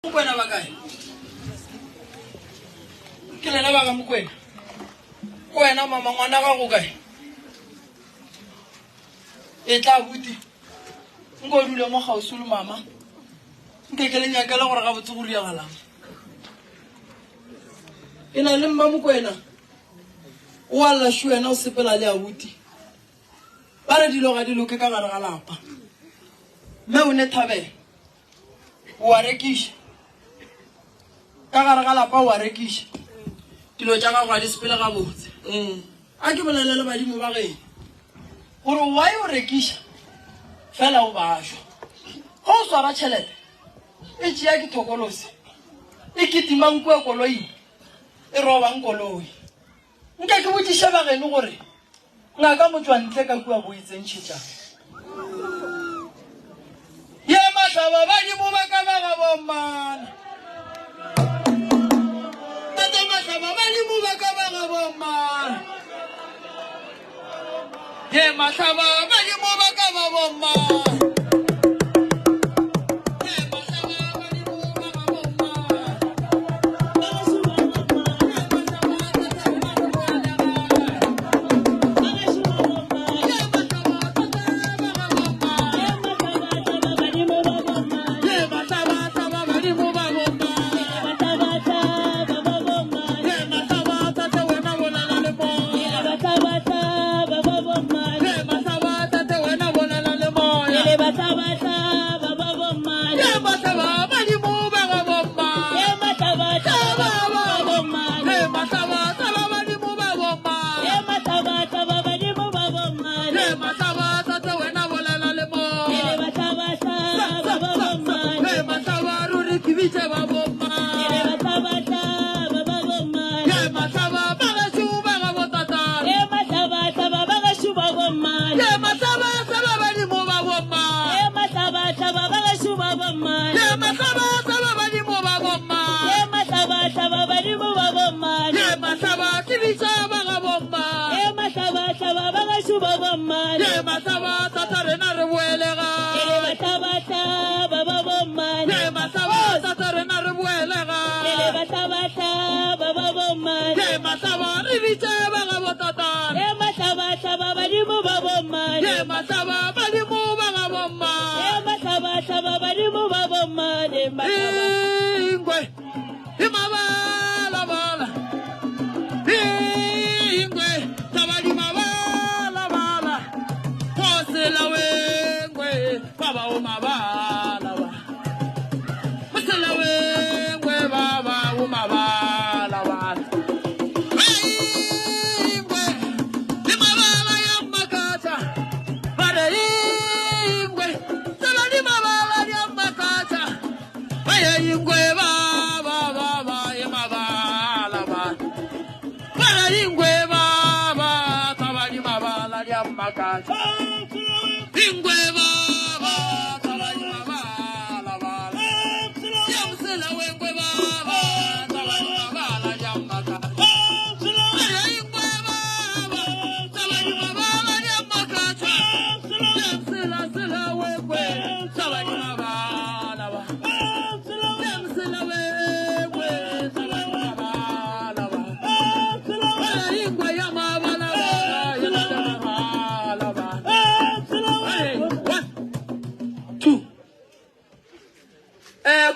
Mokwena ba kae? Ke lena ba ga Mokwena? Ko wena mama ngwana gago kae? E tla buti. Nko o dule mo kgauswi le mama. Nke ke le nyakele gore gabotse go riagalang. E na le mma Mokwena. O a lla shu wena o sepela le abuti. Ba re dilo ga di loke ka gare ga lapa. Mme o ne thabela. O a rekiša. Ka gare ga lapa o a rekiša. Dilo tša gago ga di sepele gabotse. A ke bolele le badimo ba geno gore why o rekiša fela o bajwa. Ge o swara tšhelete e tšea ke thokolosi e kitimang kua koloing e robang koloi. Nke ke botšiše ba geno gore ngaka motšwantle ka kua bo itsentšhetšang. Ye mahlaba badimo ba ka ba ga bommana. Tate mahlaba badimo ba ka ba ga bommana. Ye mahlaba badimo ba ka ba bommana.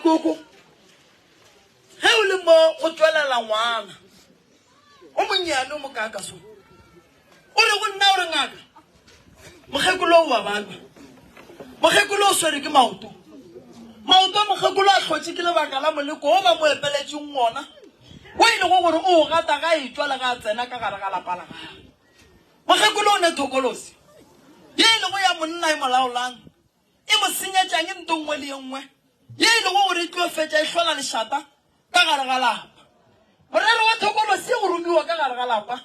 Koko, ge o le mo go tšwelela ngwana o monnyane o mokaaka so, o re go nna o re ngaka, mokgekolo o wa balwa, mokgekolo o swere ke maoto, maoto a mokgekolo a hlotše ke lebaka la moleko o ba mo epeletšeng wona, o e lego gore o o gata ga e tšwa le ga a tsena ka gare ga lapa la gagwe. Mokgekolo o ne thokolosi ye e lego ya monna e mo laolang, e mo senyetšang nto nngwe le ye nngwe ye e lego gore e tlo fetša e hlola lešata ka gare ga lapa. Morero wa thokolosi go romiwa ka gare ga lapa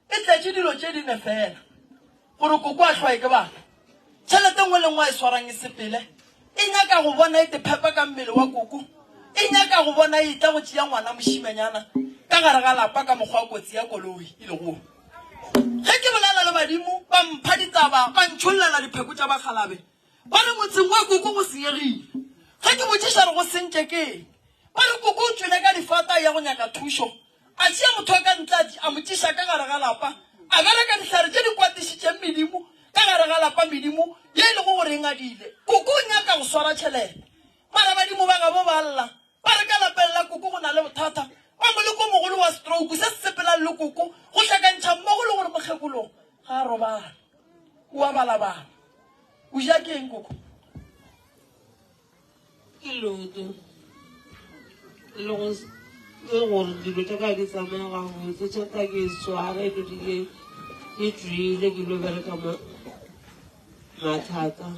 e tletše dilo tše di ne fela, gore koko a hlwaye ke bana, tšhelete nngwe le nngwe a e swarang e sepele, e nyaka go bona e tephepa ka mmele wa koko, e nyaka go bona e etla go tšea ngwana mošimenyana ka gare ga lapa ka mokgwa wa kotsi ya koloi e lego wo. Ge ke bolela le badimo, ba mpha ditaba, ba ntšhollela dipheko tša bakgalabe, ba re motseng wa koko go senyegile. Ge ke botšiša re go sentše ke eng? Ba re koko o tšwele ka difata a eya go nyaka thušo. A tšea motho wa ka ntle a mo tšiša ka gare ga lapa, a bereka dihlare tše di kwatišitšeng medimo ka gare ga lapa, medimo ye e lego gore e ngadile. Koko o nyaka go swara tšhelete, mara badimo ba gabo ba lla, ba re ka lapeng la koko go na le bothata ba moleko o mogolo wa stroke se se sepelang le koko go hlakantšha mmogo le gore mokgekolo ga a robala, o a balabala. O ja ke eng koko? Ke loto le go le gore dilo tša ka di tsamaya gabotse tšhelete ke e swara e dodile ke tšwile ke lo bereka mathata.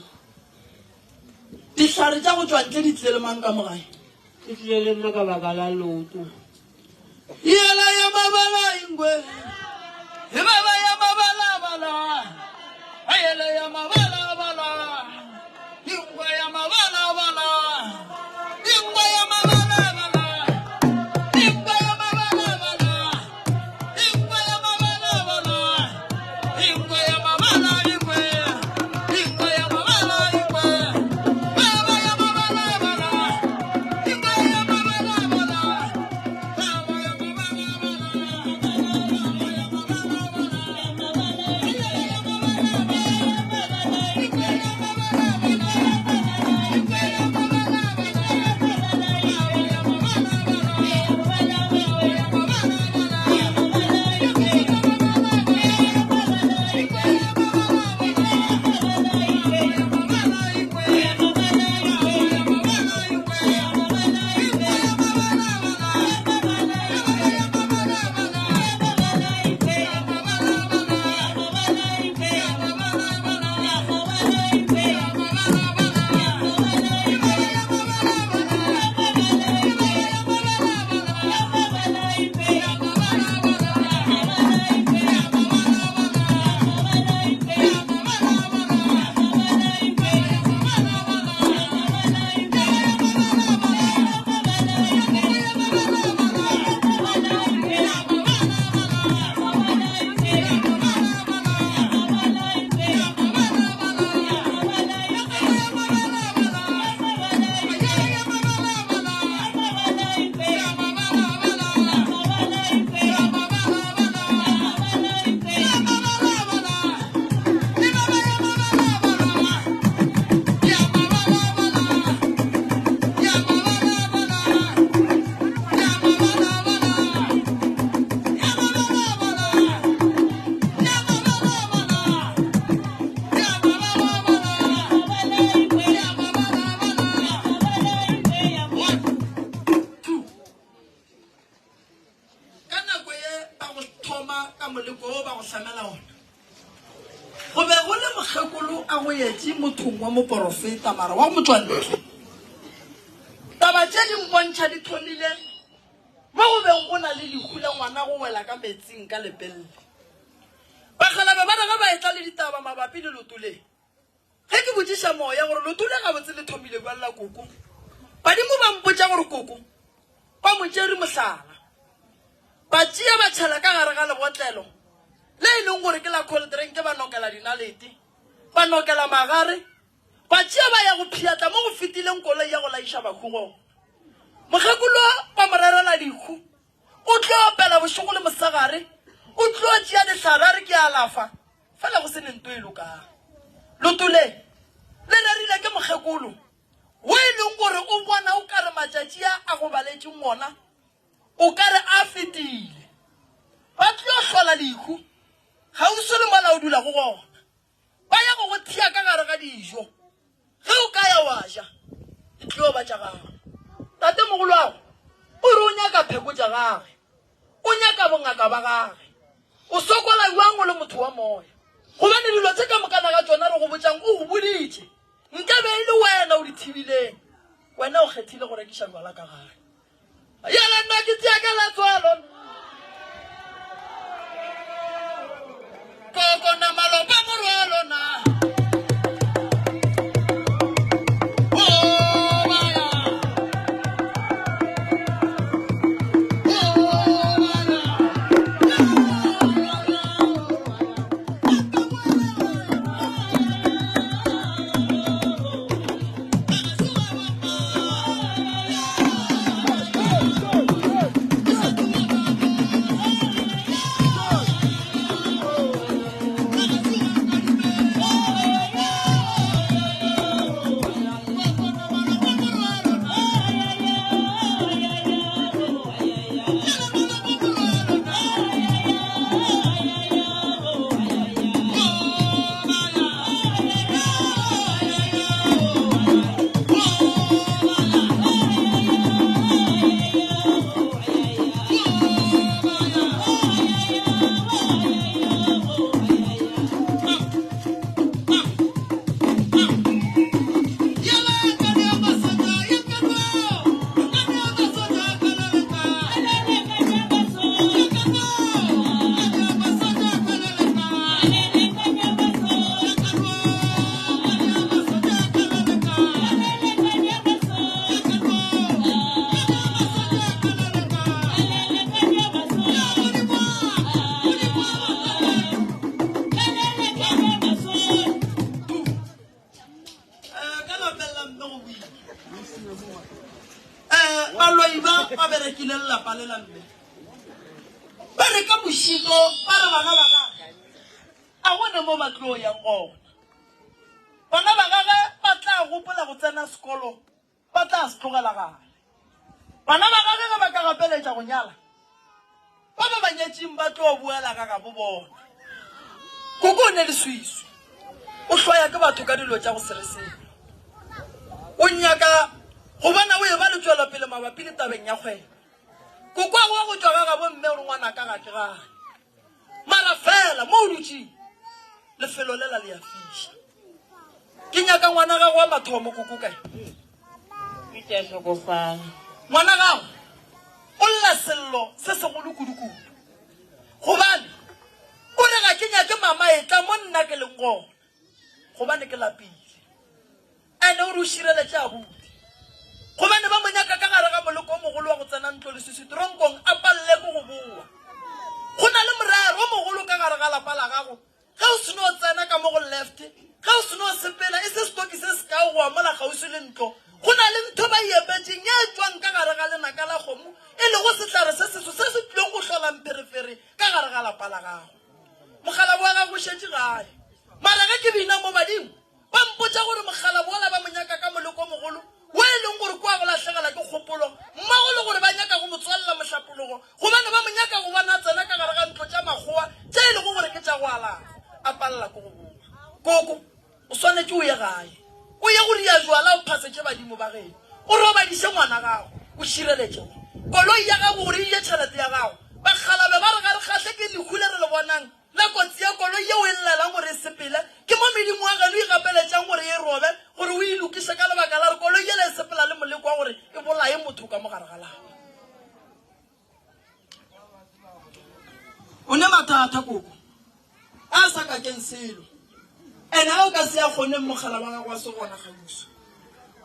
Dihlare tša go tšwa ntle di tlile le mang ka mo gae? Di tlile le nna ka baka la loto. Yela ya mabala ingwe. E baba ya mabala bala. Ayela ya mabala bala. Ingwe ya mabala bala. Ingwe ya mabala bala. Ingwe ya mabala bala. Ingwe ya mabala bala. Ingwe ya mabala ingwe. Ingwe ya mabala ingwe. Baba ya mabala bala. Ingwe ya mabala bala. Ka nako ye ba go thoma ka moleko wo ba go hlamela ona, go be go le mokgekolo a go etše mothong wa moporofeta mara wa motšwantle. Taba tše di mpontšha di thomile mo go beng go na le lehu la ngwana go wela ka meetseng ka lepelle. Bakgalabje ba re ge ba etla le ditaba mabapi le loto le, Ge ke botšiša moya gore loto le gabotse le thomile bjang la koko, badimo ba mpotša gore koko ba mo tšere mohlala, ba tšea ba tšhela ka gare ga lebotlelo le e leng gore ke la cold drink, ba nokela dinalete, ba nokela magare, ba tšea ba ya go pheatla mo go fetileng koloi ya go laiša bahu gona. Mokgekolo ba mo rerela dikhu, o tlo opela bošego le mosegare, o tlo tšea dihlare a re ke alafa, Fela go se ne nto e lokang. Loto le, le rerile ke mokgekolo wo e leng gore o bona o ka re matšatši a a go baletšeng ona o ka re a fetile. Ba tlo hlola lehu kgauswi le mola o dulago gona. Ba ya go go thea ka gare ga dijo. Ge o ka ya wa ja, e tlo ba tša gago. Tatemogoloago o re o nyaka pheko tša gage, o nyaka bongaka ba gage. O sokola bjang o le motho wa moya? Gobane dilo tše ka mokana ga tšona re go botšang o go boditše, nka be e le wena o di thibileng. Wena o kgethile go rekiša jwala ka gae. Yela nna ke tšea ka letswalo. Koko na malopa morwalo na. Baloi ba ba berekile lelapa le la mme. Ba re ka bošego ba re bana ba gage a gone mo ba tlo yang gona. Bana ba gage ba tla gopola go tsena sekolo ba tla se tlogela gare. Bana ba gage ge ba ka gapeletša go nyala, ba ba ba nyetšeng ba tlo boela ga gabo bona. Koko o ne leswiswi, o hloya ke batho ka dilo tša go se re selo. O nyaka go bona o eba le tšwelopele mabapi le tabeng ya kgwebo. Koko a goa go tšwa ga gabo mme o re ngwanaka ga ke gane. Mara fela mo o dutšeng, lefelo lela le a fiša. Ke nyaka ngwana gago wa mathomo koko kae? Ke tša hlokofala. Ngwana gago o lla sello se segolo kudu-kudu gobane o re ga ke nyake mama e tla mo nna ke leng gona gobane ke lapile. Ene o re o šireletše abuti gobane ba mo nyaka ka gare ga moleko o mogolo wa go tsena ntlo leswiswi toronkong a palele ke go boa. Go na le morero o mogolo ka gare ga lapa la gago Ge o seno tsena ka mo go left, ge o seno sepela e se setoki se sekao go amola kgauswi le ntlo, go na le ntho ba e epetšeng ye e tšwang ka gare ga lenaka la kgomo, e lego sehlare se seso se se tlilong go hlola mpherefere ka gare ga lapa la gago. Mokgalabo wa gago o šetše gae. Mara ge ke bina mo badimo, Ba mpotša gore mokgalabo wola ba mo nyaka ka moleko o mogolo wo e leng gore kua go lahlegela ke kgopolo, mmogo le gore ba nyaka go mo tswalela mohlapologo gobane ba mo nyaka go bona a tsena ka gare ga ntlo tša makgowa tše e lego gore ke tša go alafa. A palela ke go boa. Koko, o swanetše o ye gae. O ye go ria jwala o phasetše badimo ba geno. O robadiše ngwana gago. O šireletše koloi ya gago gore e je tšhelete ya gago. Bakgalabe ba re ga re kgahle ke lehu le re le bonang. Na kotsi ya koloi yeo e llelang gore e sepele, ke mo medimo wa geno e gapeletšang gore e robe, gore o e lokiše ka lebaka la gore koloi yela e sepela le moleko wa gore e bolaye motho ka mo gare ga lapa? O ne mathata koko a sa kakeng selo, ene a o ka se a kgoneng mogala wa gago wa se gona kgauswi.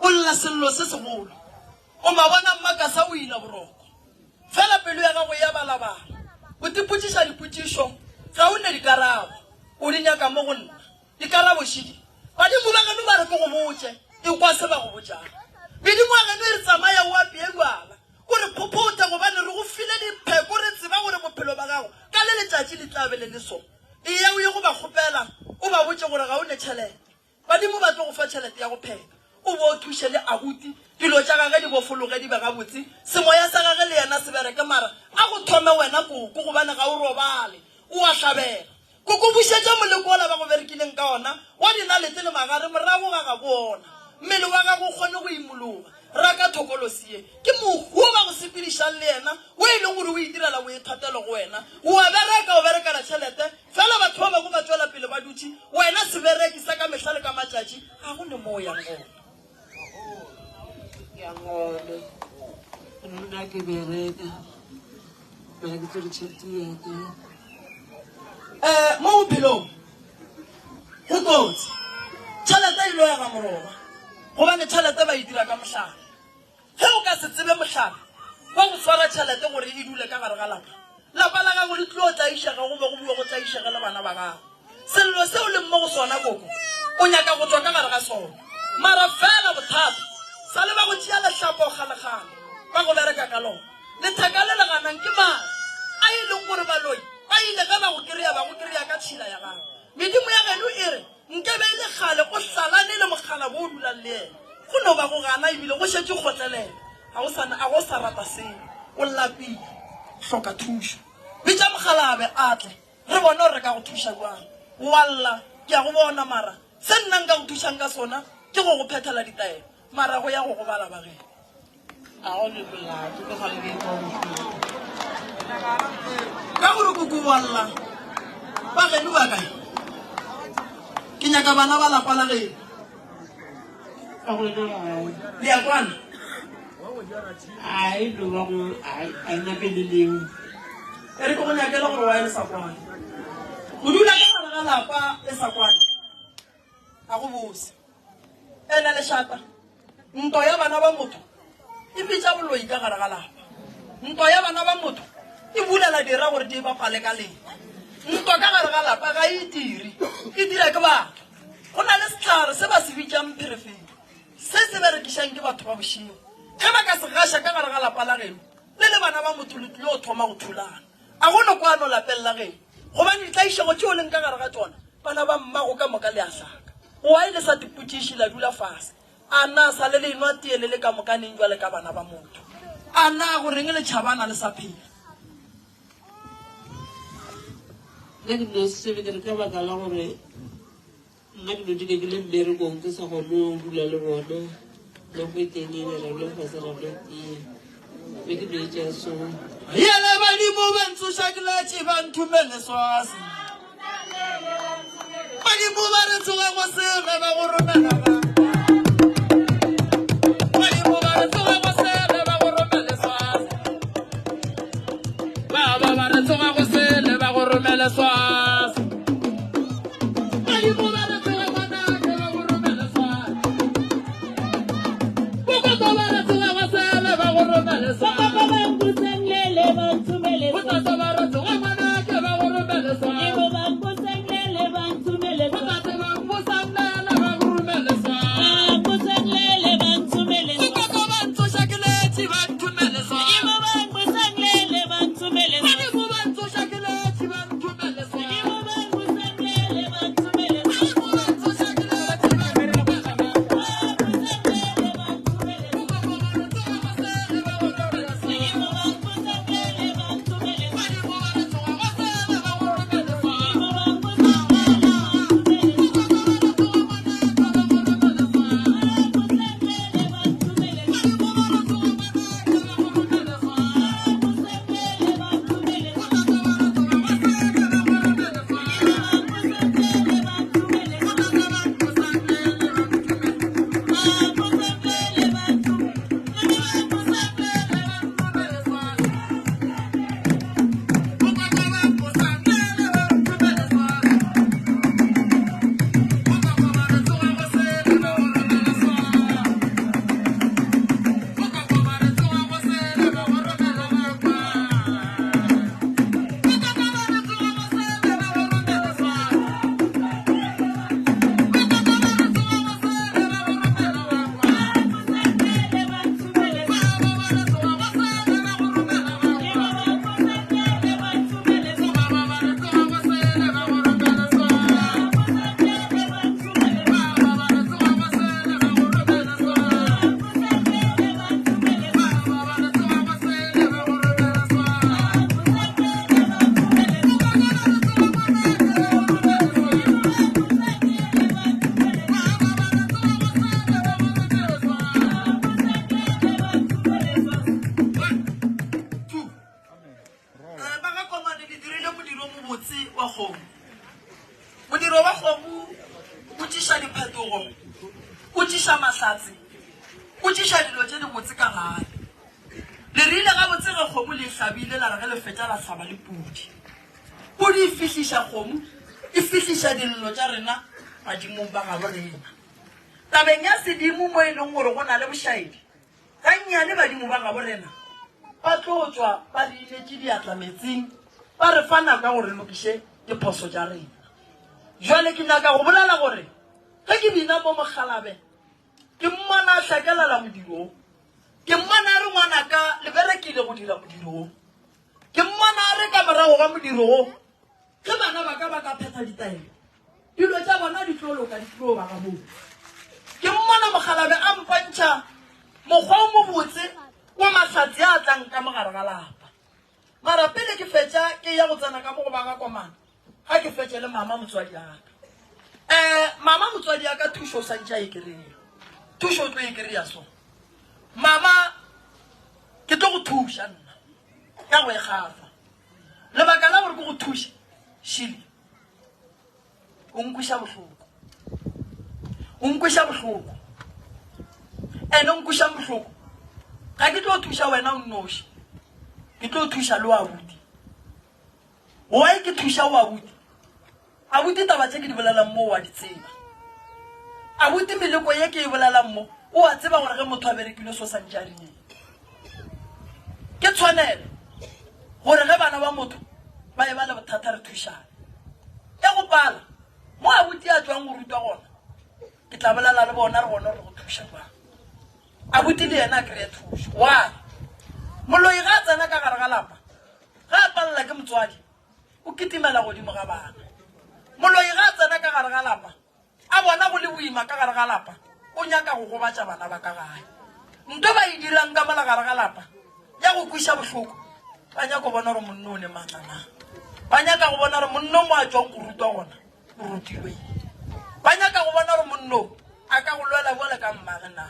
O lla sello se segolo, o mabona mmakasa o ila boroko. Fela pelo ya gago e a balabala. O tipotšiša dipotšišo, ga o ne dikarabo. O di nyaka mo go nna. Dikarabo šidi. Badimo ba geno ba re ke go botše, ekwa se ba go botšago. Medimo ya geno e re tsamaya o apee bjala, o re phophothe gobane re go file dipheko re tseba gore bophelo ba gago ka le letšatši le tla be le le so. Eya o ye go ba kgopela o ba botše gore ga o ne tšhelete. Badimo ba tlo go fa tšhelete ya go phela, o bo o thuše le abuti, dilo tša gage di bofologe di be gabotse, semoya sa gage le yena se bereke mara a go thome wena koko gobane ga o robale, o a hlabela. Koko bušetša moleko wola ba go berekileng ka ona wa dinalete le magare morago ga gabo ona, mmele wa gago o kgone go imologa. Raka thokolosi ye, ke mohu wo ba go sepedišang le yena wo e leng gore o itirela boithatelo go wena. O a bereka, o berekela tšhelete, Fela batho ba bangwe ba tšwela pele ba dutše, wena sebereki sa ka mehla le ka matšatši, ga go ne mo o yang gona. Ke yang gona. Nna ke bereka. Mara ke tsere tšhelete ya ka. Um mo bophelong go kotsi. Tšhelete e loya ga moroba, gobane tšhelete ba e dira ka mohlare. Ge o ka se tsebe mohlala wa go swara tšhelete gore e dule ka gare ga lapa, lapa la gago le tlo tlaišega go be go boe go tlaišege le bana ba gago. Sello seo leng mo go sona koko, o nyaka go tšwa ka gare ga sona. Mara fela bothata sa le ba go tšea lehlapo kgalekgale ba go bereka ka lona. Letheka le le ganang ke mang a e leng gore baloi ba ile ge ba go kry-a ba go kry-a ka tšhila ya gago. Medimo ya geno e re Nke be e le kgale o hlalane le mokgalabo o dulang le yena. Go no ba go gana ebile go šetše kgotlelelo. Ga o sa, ga o sa rata selo. O lapile. Hloka thušo. Bitša mokgalabe a tle, re bone gore re ka go thuša bjang. O a lla, ke a go bona, mara se nna nka go thušang ka sona ke go go phethela ditaelo. Mara go ya go gobala ba geno. Ga go ne molato ke gale ke kwa bohloko. Ka gore koko wa lla ba geno ba kae? Ke nyaka bana ba lapa la geno. Ka go ena gae. Le ya kwana? A e no ba go a e napele leo. E re ke go nyakele gore wa e le sa kwane. Go dula ka gare ga lapa le sa kwane ga go bose. Ena lešata, ntwa ya bana ba motho e bitša boloi ka gare ga lapa. Ntwa ya bana ba motho e bulela dira gore di bapale ka lena. Ntwa ka gare ga lapa ga e dire, e dira ke batho. Go na le sehlare se ba se bitšang pherefere, se se berekišang ke batho ba bošego. Ge ba ka se gaša ka gare ga lapa, lapa la geno le le bana ba motho le tlilo thoma go thulana. A go no kwano lapeng la geno, gobane ditlaišego tšeo leng ka gare ga tšona, bana ba mmago ka moka le a hlaka. Why le sa tipotšiše la dula fase? A na sa le le enwa tee le le ka moka neng bjale ka bana ba motho? A na go reng le tšhabana le sa phela? Nna ke no se tsebe ke re ka baka la gore nna ke no dule ke le mmerekong ke sa kgone go dula le bona nako e telele ra dula fase ra nwa tee be ke no e tšea so. Yele badimo ba ntsoša ke letše ba nthomele swase. Badimo ba re tsoga go sele ba go romela ba. Badimo ba re tsoga go sele ba go romele swase. Ba ba ba re tsoga go sele ba go romele swase. Badimo ba re tsoga ngwanake ba go romele swase. Bokoto ba re tsoga go sele ba go romele swase. Papa ba nkusenglele ba nthumele Botate ba re tsoga ngwanake ba go romele swase. Ebo ba nkusenglele ba nthumele Botate ba nkusenglele ba go romele swase. Ba nkusenglele ba nthumele Bokoto ba ntsoša ke letše ba nthumele swase. Ebo ba nkusenglele ba nthumele Badimo ba ntsoša ke letše ba nthumele swase. Ebo ba nkusenglele ba nthumele Badimo ba ntsoša ke letše ba nthumele swase. Ba nkusenglele ba nthumele Bokoto ba re tsoga go sele ba go romele swase. Ebo ba nkusenglele ba nthumele Badimo ba re tsoga go sele ba go romele swase. Ebo ba nkusenglele ba nthumele Bokoto ba re tsoga ngwanaka ba go romele swase. Ba nkusenglele ba nthumele Badimo ba re tsoga ngwanaka ba go romele swase. Ba nkusenglele ba nthumele Botate ba re tsoga go sele ba go romele swase. Ebo ba nkusenglele ba nthumele Botate ba nkusenglele ba nthumele. Ba nkusenglele ba nthumele Ebo ba nkusenglele ba nthumele swase. Bokoto ba nkusenglele ba nthumele swase. Bokoto ba re tsoga go sele ba go romele swase. Bokoto ba re tsoga go sele ba go romele bakwa. Bokoto ba re tsoga go sele ba go romele swase. Bokoto ba re tsoga go sele ba go romele bakwa. Nkusenglele ba nthumele Ba ba ba re tsoga go sele ba go romela Ebo bakwa. ba nkusenglele ba nthumele Ba ba ba re tsoga go sele ba go romele swase. Nkusenglele ba nthumele Ba ba ba re tsoga go sele ba go romele swase. Nkusenglele ba nthumele Ba ba ba re tsoga go sele ba go romele swase. Nkusenglele ba nthumele Bokoto ba re tsoga ngwanaka ba go romele swase. Nkusenglele ba nthumele Ba ba ba re tsoga go sele ba go romele swase. Nkusenglele ba nthumele One, two. Ba ga Komane le dirile modiro o mobotse wa kgomo. Modiro wa kgomo o tšiša diphetogo, o tšiša mahlatse, o tšiša dilo tše dibotse ka gae. Le rile gabotse ge kgomo le e hlabile la re ge le fetša la hlaba le pudi. Pudi e fihliša kgomo, e fihliša dillo tša rena badimong ba gabo rena. Tabeng ya sedimo mo e leng gore go na le bošaedi, gannyane badimo ba gabo rena ba tlo tšwa ba re inetše diatla metsing ba re fa nako ya gore re lokiše diphoso tša rena. Jwale ke nyaka go bolela gore ge ke bina mo Mokgalabe ke mmona a hlakelela modiro wo. Ke mmona a re ngwanaka le berekile go dira modiro wo. Ke mmona a re ka morago ga modiro wo ge bana ba ka ba ka phetha ditaelo dilo tša bona di tlo loka di tlo ba gabotse. Ke mmona Mokgalabe a mpontšha mokgwa o mobotse wa mahlatse a tlang ka mogare ga lapa. Mara pele ke fetša ke ya go tsena ka mo go ba ga Komana, ga ke fetše le mama motswadi aka. Mama motswadi aka thušo o santše a e kry-a. Thušo o tlo e kry-a so. Mama ke tlo go thuša nna ka go e gafa. Lebaka la gore ke go thuše, Shili, o nkweša bohloko. O nkweša bohloko. Ene o nkweša bohloko. Ga ke tlo thuša wena o nnoši. Ke tlo thuša le wa abuti. Why ke thuša o abuti? Abuti taba tše ke di bolelang mo o a di tseba. Abuti meleko ye ke e bolelang mo o a tseba gore ge motho a berekile so santše a ringeng. Ke tshwanelo gore ge bana ba motho ba e ba le bothata re thušane. E go pala mo abuti a tšwang go rutwa gona, ke tla bolela le bona re gona gore go thuša jwang. Abuti le yena a kry-e thušo. Why? motswadi o kitimela godimo ga bana. Moloi ga a tsena ka gare ga lapa, a bona go le boima ka gare ga lapa, o nyaka go gobatša bana ba ka gae. Nto ba e dirang ka mola gare ga lapa ya go kweša bohloko, ba nyaka go bona gore monno o ne maatla na. Ba nyaka go bona gore monno mo a tšwang go rutwa gona o rutilwe eng. Ba nyaka go bona gore monno a ka go lwela bjale ka mmage na.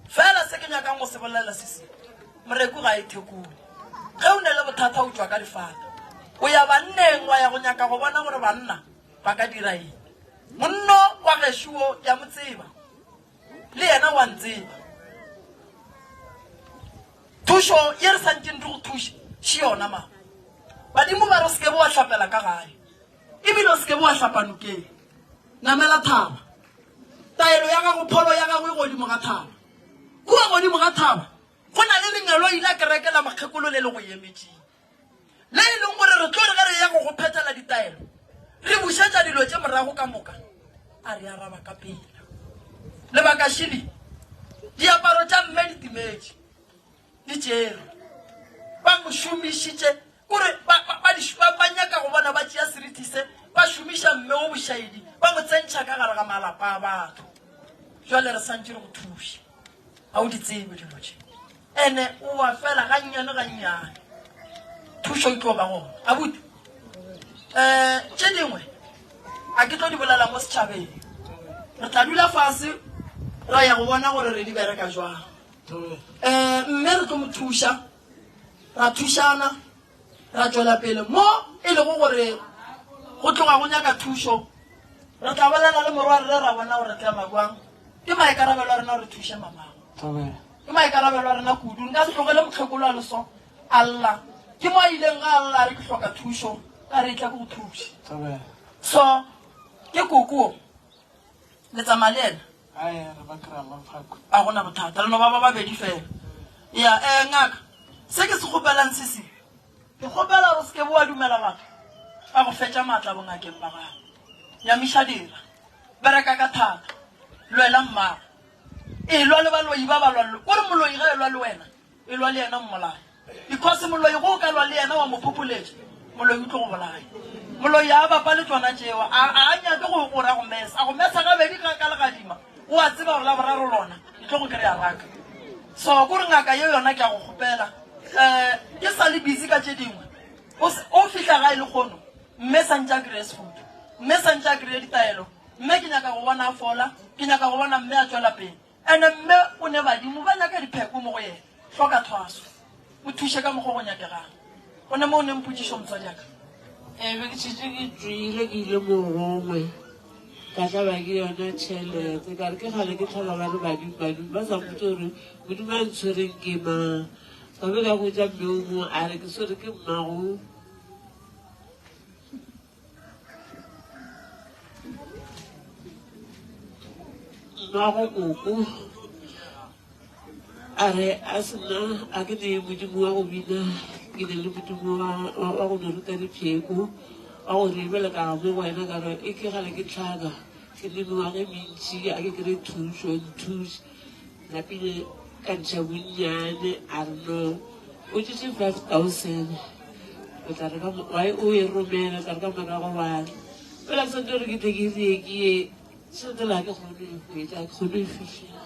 Fela se ke nyakang go se bolela se se, moreku ga e thekole. Ge o ne le bothata o tšwa ka difata, o ya banneng wa ya go nyaka go bona gore banna ba ka dira eng. Monno wa gešo wo ke a mo tseba, le yena wa ntseba. Thušo ye re santšeng re go thuše še yona mama. Badimo ba re o se ke be wa hlapela ka gae, ebile o se ke be wa hlapa nokeng. Namela thaba. Taelo ya gago, pholo ya gago e godimo ga thaba. Kua godimo ga thaba go na le lengeloi la kereke la mokgekolo le le go emetšeng, le e leng gore re tlo re ge re ya go go phethela ditaelo, re bušetša dilo tše morago ka moka, a re araba ka pela. Lebaka šele, diaparo tša mme di timetše. Di tšerwe. Ba mo šomišitše, kore ba, ba, ba, ba, ba nyaka go bona ba tšea seriti se, ba šomiša mme wo bošaedi, ba mo tsentšha ka gare ga malapa a batho. Jwale re santše re go thuša. Ga o di tsebe dilo tše. Ene o wa fela gannyane gannyane. Thušo e tlo ba gona. Abuti, um tše dingwe a ke tlo di bolela mo setšhabeng. Re tla dula fase ra ya go bona gore re di bereka jwang. Um mme re tlo mo thuša, ra thušana, ra tšwela pele mo e lego gore go tloga go nyaka thušo. Re tla bolela le morwarre ra bona gore re tlema bjang. Ke maikarabelo a rena gore re thuše mamago. Ke maikarabelo a rena kudu. Nka se tlogele mokgekolo a le so a lla. Ke mo a ileng ga a lla a re ke hloka thušo, ka re etla ke go thuše. So ke koko le tsamaya le yena. A go na bothata, re no ba ba babedi fela. Ya, eh, ngaka, se ke se kgopelang se se, ke kgopela gore o se ke be wa dumela batho ba go fetša maatla bongakeng ba gago. Nyamiša dira, bereka ka thata, lwela mmago. Elwa le baloi ba ba lwa le, kore moloi ge elwa le wena, Elwa le yena mmolaye. Because moloi go o ka lwa le yena wa mo phopholetša, moloi o tlo go bolaya. Moloi a bapale tšona tšeo, a a nyake go go ra go mesa. A go mesa gabedi ka ka legadima, o a tseba gore la boraro lona ke tlo go kry-a raka. So kore ngaka ye yona ke a go kgopela, um ke sa le busy ka tše dingwe. O o fihla gae lekgono, mme santše a kry-e sefodu, mme santše a kry-e ditaelo, mme ke nyaka go bona a fola, ke nyaka go bona mme a tšwela pele. Ene mme o ne badimo ba nyaka dipheko mo go yena. Hloka thwaso. O thuše ka mokgwa o go nyakegang. Go ne mo o neng potšišo motswadi ya ka. Ee, be ke šetše ke tšwile ke ile mogongwe ka tlaba ke yona tšhelete ka re ke kgale ke tlhola ba re badimo badimo ba sa mpotse gore modimo a ntshwereng ke mang ka be ka hwetša mme o mongwe a re ke swere ke mmago Mmago koko a re a se nna a ke ne modimo wa go bina ke ne le modimo wa go no ruta dipheko wa go re bjale ka mo go wena ka re e ke gale ke tlhaka ke le mengwaga e mentši a ke kry thušo nthuše Napile ka ntšha bonnyane a re no o tšetše 5000 o tla re ka o e romela o tla re ka morago wa fela santse gore ke tle ke rie ke ye tšhelete la ke kgone e hwetša ke kgone e fihlela.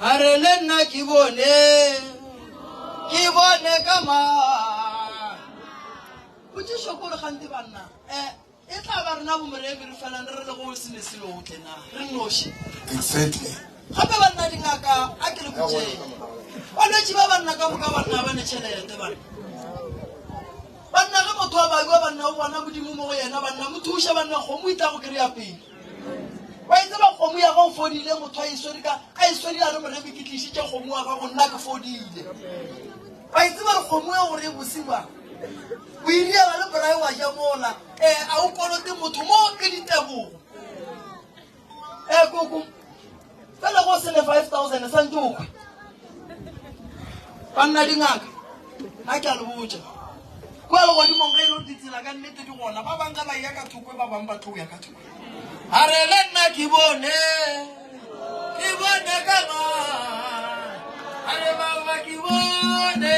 A re le nna ke bone ke bone ka ma potšišo kore gante banna um E tla ba rena boMorebi re felang re re le go se ne selo o tle na re nnoši. Exactly. Gape banna dingaka a ke le botšeng. Balwetši ba banna ka moka banna ba ne tšhelete banna. Banna ge motho a baiwa banna o bona Modimo mo go yena banna mo thuše banna kgomo e tla go kry-a pele. Wa e tseba kgomo ya gago fodile motho a e swere ka a e swere a re Morebi ke tlišitše kgomo wa gago nna ke fodile. Wa e tseba re kgomo ya gore e bosiwa. O e diela le borae wa ja mola. Ee, a o kolote motho mo ke ditebogo. Ee, koko. Fela go se ne 5000 santse o kgwe. Banna dingaka, a ke a le botša. Kua legodimong ge e le gore ditsela ka nnete di gona, ba bang ge ba eya ka thoko, ba bang ba tlo ya ka thoko. A re le nna ke bone, ke bone ka ma. A re baba ke bone.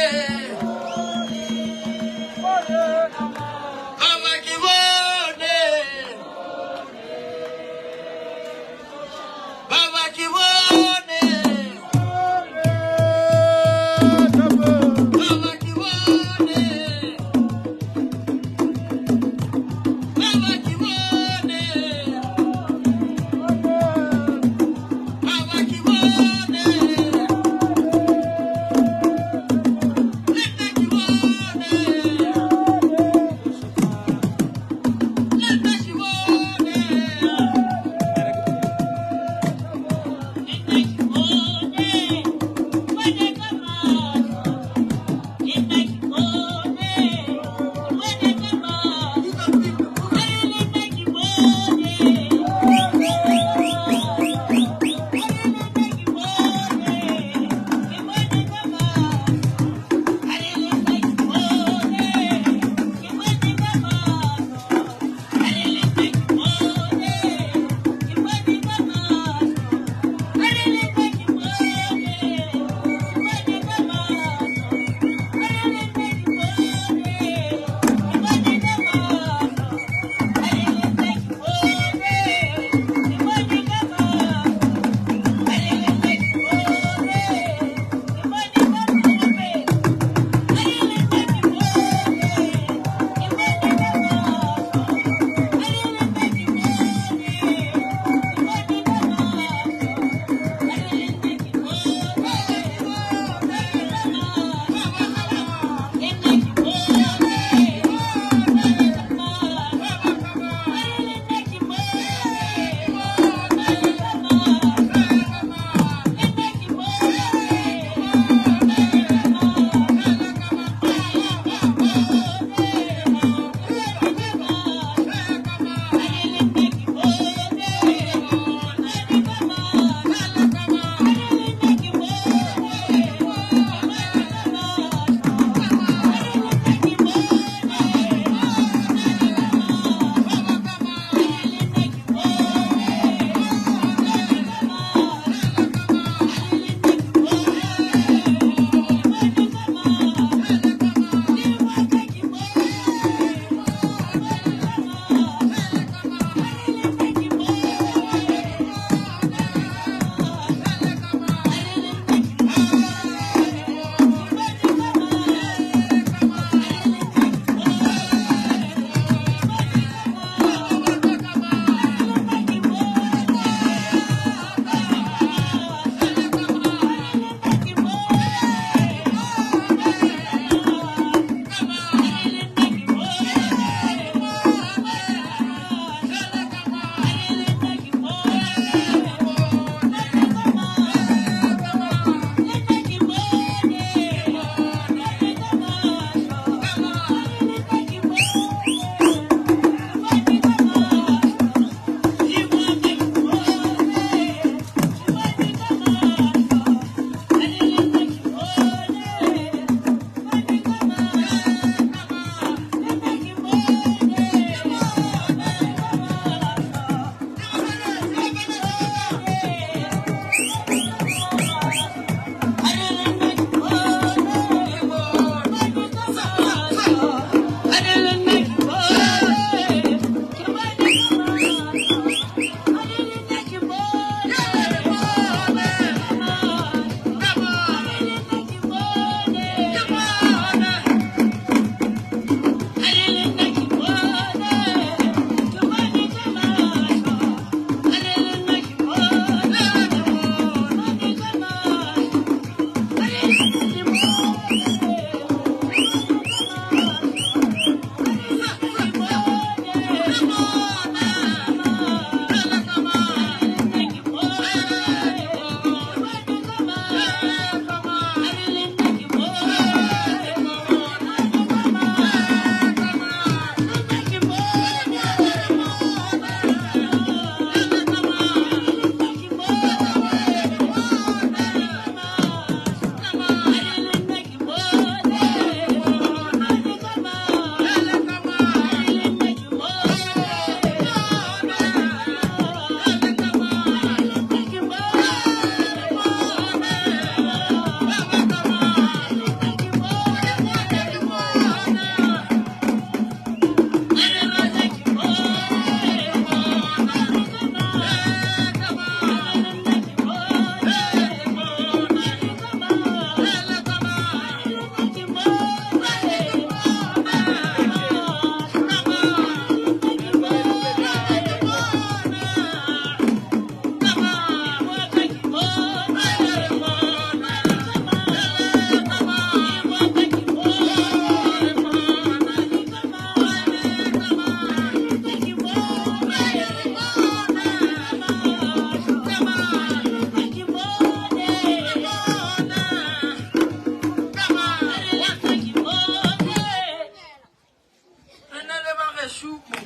Re na le bagešo mo.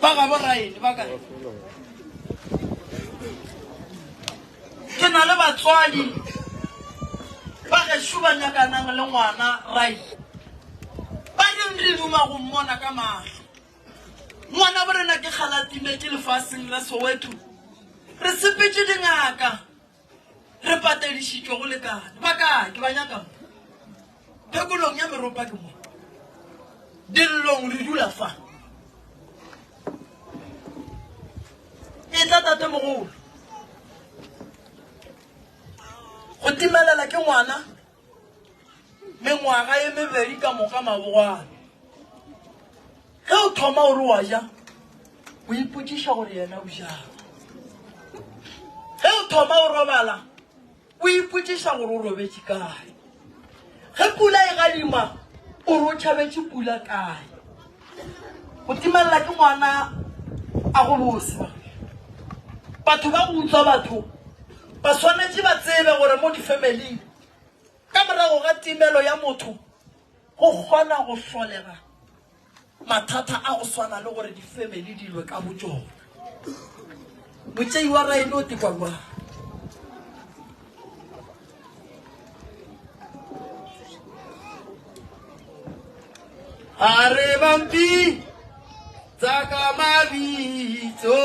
Ba gabo Raene ba kae? Ke na le batswadi ba gešo ba nyakanang le ngwana Raene. Ba reng re duma go mmona ka mahlo. Ngwana bo rena ke kgale a timetše lefaseng la Soweto. Re sepetše dingaka. Re patedišitšwe go lekane. Ba kae? Ke ba nyaka mo. Phekolong ya meropa ke mo. Dillong re dula fa. Etla tatemogolo. Go timelela ke ngwana mengwaga ye mebedi ka moka mabogwane. Ge o thoma o re wa ja, o ipotšiša gore yena o jang. Ge o thoma o robala, o ipotšiša gore o robetše kae. Ge pula e gadima, o re o tšhabetše pula kae. Go timelela ke ngwana a go bose. Batho ba go utswa batho. Ba swanetše ba tsebe gore mo difemeling, ka morago ga timelo ya motho, go kgona go hlolega mathata a go swana le gore difemeli di lwe ka botšona. Motšei wa raene o tekwa bjang? A re bampi tsa ka mabitso.